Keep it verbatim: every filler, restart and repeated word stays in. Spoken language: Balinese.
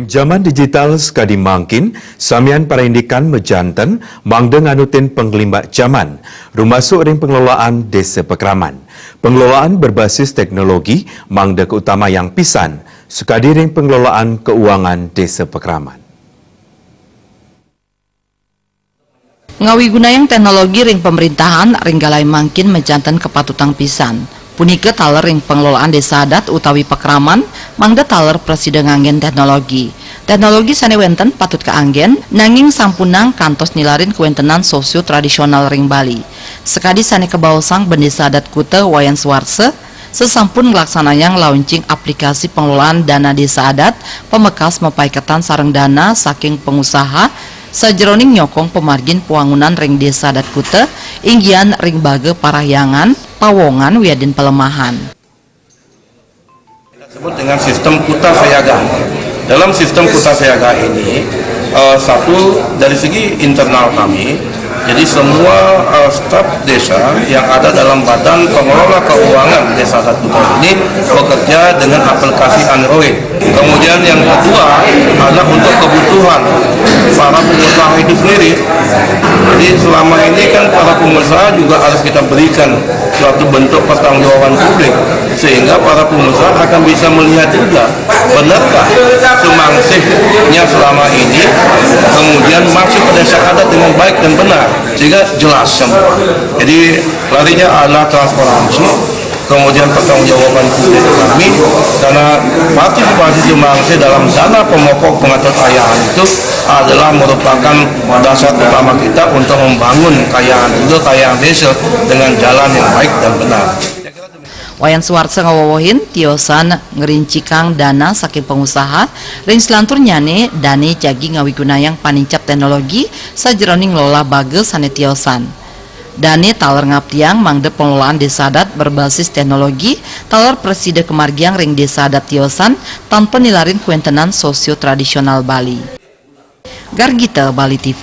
Jaman digital sekadi mangkin, samian parindikan majanten mangda nganutin panglimbak jaman, rumasuk ring pengelolaan Desa Pakraman. Pengelolaan berbasis teknologi mangda kautamayang pisan, sekadi ring pengelolaan keuangan Desa Pakraman. Ngawigunayang teknologi ring pemerintahan ring galai mangkin majanten kapatutang pisan. Punika taler ring pengelolaan desa adat utawi pakraman, mangda taler prasida nganggen teknologi. Teknologi sane wenten patut kaanggen, nanging sampunang kantos nilarin kawentenan sosio tradisional ring Bali. Sakadi sane kabaosang Bendesa Adat Kuta Wayan Suarsa, sasampun nglaksanayang launching aplikasi pengelolaan dana desa adat, pamekas mapaiketan sareng dana saking pengusaha, sajeroning nyokong pamargin pawangunan ring Desa Adat Kuta, inggihan ring baga parahyangan, pawongan wiadin pelemahan. Kita sebut dengan sistem Kuta Siaga. Dalam sistem Kuta Siaga ini, eh, satu dari segi internal kami, jadi semua eh, staf desa yang ada dalam Badan Pengelola Keuangan Desa Adat Kuta ini bekerja dengan aplikasi Android. Kemudian yang kedua adalah untuk kebutuhan para pengusaha itu sendiri. Jadi selama ini kan para pengusaha juga harus kita berikan suatu bentuk pertanggungjawaban publik, sehingga para pengusaha akan bisa melihat juga benarkah sumangsihnya selama ini kemudian masuk ke desa adat dengan baik dan benar, sehingga jelas semua. Jadi larinya adalah transparansi, kemudian pertanggungjawaban publik kami, karena partisipasi sumangsih dalam dana pemokok pengatur kekayaan itu adalah merupakan dasar utama kita untuk membangun kekayaan juga kekayaan desa dengan jalan yang baik dan benar. Wayan Suarsa ngawowohin tiosan ngrincikang dana saking pengusaha, ring selanturnyane dane jagi ngawigunayang panincap teknologi sajeroning ngelola baga sane tiosan. Dane taler ngaptiang mangda pengelolaan desa adat berbasis teknologi taler prasida kamargiang ring desa adat tiosan tanpa nilarin kawentenan sosio tradisional Bali. Gargita, Bali T V.